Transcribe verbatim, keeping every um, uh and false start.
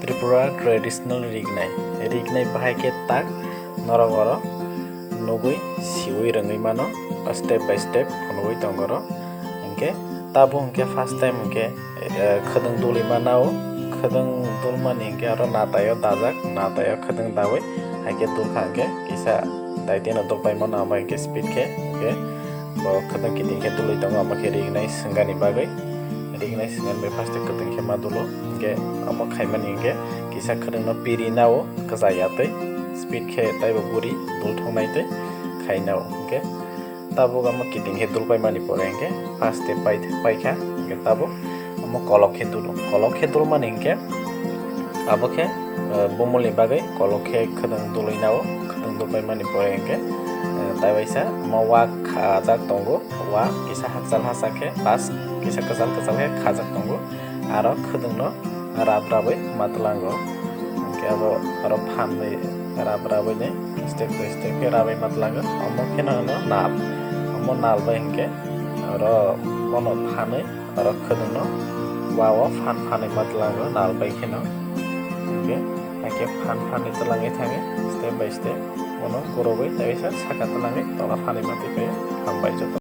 Tripura traditional rignai. Rignai bahai khe tak norok oro nugui siui rwngwi mano, step by step phunugui tongo oro. Hinkhe tabuk hinkhe first time hinkhe, eh, khwdwng dulwi manao, khwdwng dulmani hinkhe aro nataio dajak, nataio khwdwng daui, haikhe dulkha hinkhe kisa daitino dulpai mano, amo hinkhe speed khe, hinkhe bo khwdwng kiting khe dulwi tongo, amo khe rignai swngani bagwi. Rignai swngani bagwi first khwdwng khe ma dulo, hinkhe amo khaimani hinkhe kisa khwdwngno piri nao kwchaya tei speed khe taibo guri dul thongnai tei khainao. Hinkhe tabuk amo kiting khe dulpai mani pore hinkhe first step pai, paikha, hinkhe tabuk amo kolok khe dulo. Kolok khe dulmani hinkhe abo khe, eh, bumulni bagwi kolok khe khwdwng dulwi nao, khwdwng dulpai mani pore hinkhe, eh, taiwaisa amo wa khajak tongo, wa kisa hakchal hachak khe pas kisa kwchal kwchal khe khajak tongo, aro khwdwngno rap rabwi matwlango. Hinkhe abo aro phanwi rap rabwini step by step khe rabwi matwlango. Omo kheno hwno nal. Omo nal bai hinkhe aro bono phanwi aro khwdwngno wa o phan phanwi matwlango nal bai kheno. Hinkhe haikhe phan phanwi twlangwi thangwi step by step bono gurogwi tei saka twlangwi tola phanwi matwi phaio. Hambai joto.